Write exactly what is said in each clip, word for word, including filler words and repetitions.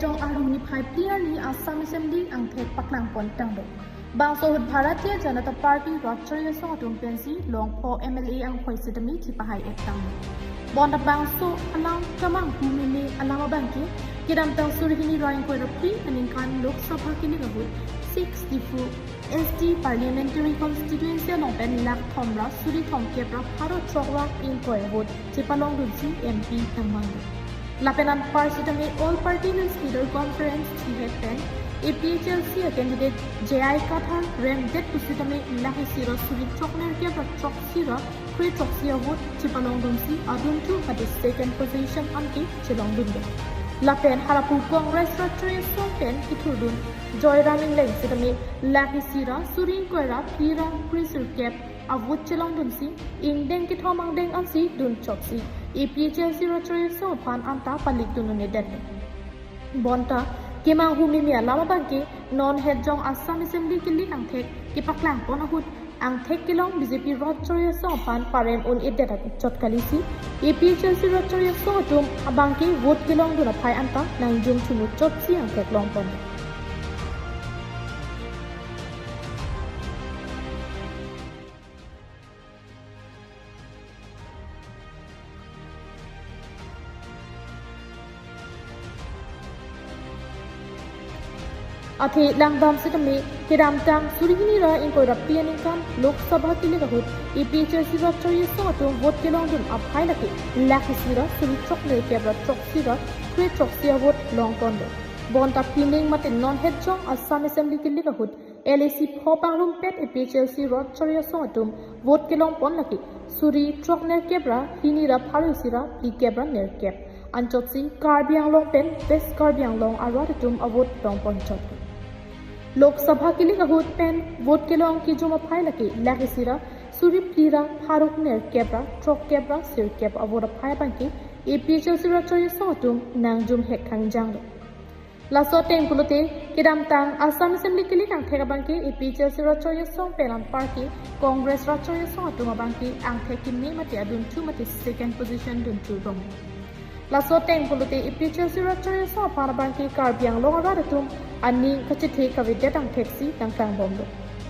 Jong arni phai phli arni Assam Assembly angthek paklang pon tanglo. Bangso ahut Bharatiya Janata Party rat chori asong atum pensi longpo M L A anghoi sitame chipahai ek tanglo. Bonta bangso alam kemanghu meme alam abangke kedamtang suri hini ra ingkoi ra phli aningkan Lok Sabha kilik ahut six Diphu S T Parliamentary Constituency along pen lakh thom ra suri thomkep ra pharo throk ra ingkoi a-vote chepalongdunsi M P nangmanglo. Lapen anpar sitame All Party Hills Leader Conference chihet pen A P H L C a-candidate J I Kathar remdet pusitame lakh isi ra suri throk nerkep ra throksi ra kre throksi a-vote chepalongdunsi adunthu mate second position anke chelongdunlo. Lapen halapu Congress rat chori asong pen kethurdun Joyram Engleng sitame lakh isi ra suri ingkoi ra phli ra kre sirkep a-vote chelongdunsi ingdeng kethom angdeng ansi dunchotsi A P H L C rat chori asong aphan anta palikdun un-edetlo. Bonta kemanghu meme alam abangke non het jong Assam Assembly kilik angthek kepaklang pon ahut angthek kelong B J P rat chori asong aphan parem un-edet chot kalisi A P H L C rat chori asong atum abangke vote kelongdun aphai anta nangjung chunut chotsi angthek longpon. Athe langdam sitame kedamtang suri hini ra ingkoi ra phli aningkan Lok Sabha kilik ahut A P H L C rat chori asong atum vote kelongdun aphai lake lakh isi ra suri throk nerkep ra throksi ra kre throksi a-vote longponlo. Bonta pining mate non het jong Assam Assembly kilik ahut L A C pho pangrumpet A P H L C rat chori asong atum vote kelongpon lake suri throk nerkep ra hini ra pharo isi ra phlikep ra nerkep. Anchotsi Karbi Anglong pen West Karbi Anglong arat atum a-vote longpon chot. Lok Sabha kilik ahut pen vote kelong kejum aphai lake lakh isi ra suri phli ra pharo nerkep ra throkkep ra sirkep a-vote aphai abangke A P H L C rat chori asong atum nangjum hek kangjanglo. Laso ateng pulote kedamtang Assam Assembly kilik angthek abangke A P H L C rat chori asong pen anparke Congress rat chori asong atum abangke angthek kimi mate adunthu mate second position dunthu rong. Laso ateng pulote A P H L C rat chori asong aphan abangke Karbi Anglong arat atum aning kachethe kavedet angthek si nangklangbomlo.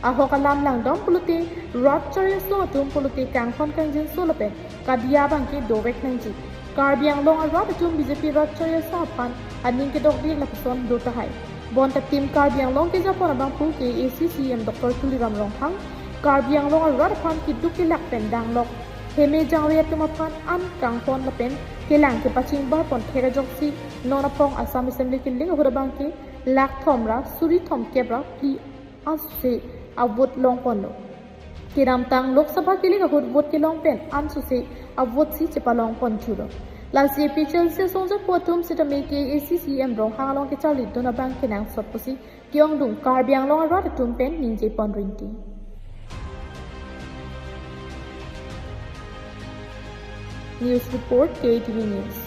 Ahok alam langdam pulote rat chori asong atum pulote kanghon kangjinso lapen kadia abangke dovek nangji. Karbi Anglong arat atum B J P rat chori asong aphan aning kedokdik lapuson do tahai. Bonta Team Karbi Anglong kejapon abangphu K A A C C E M Doctor Tuliram Ronghang Karbi Anglong arat aphan keduk kelak pen danglok heme jangre atum aphan an kanghon lapen kelang kepachingbar pon thek ajoksi non aphong Assam Assembly kilik ahut abangke lakh thom ra suri thomkep ra phli ansose a-vote longponlo. Kedamtang Lok Sabha kilik ahut vote kelong pen ansose a-vote si chepalongpon thulo. Lasi A P H L C asongjapo atum sitame K A A C C E M Ronghang along kecharlidun abang kenangsot pusi ke-ongdung Karbi Anglong arat atum pen ningjepon rinti. News report, K T V News.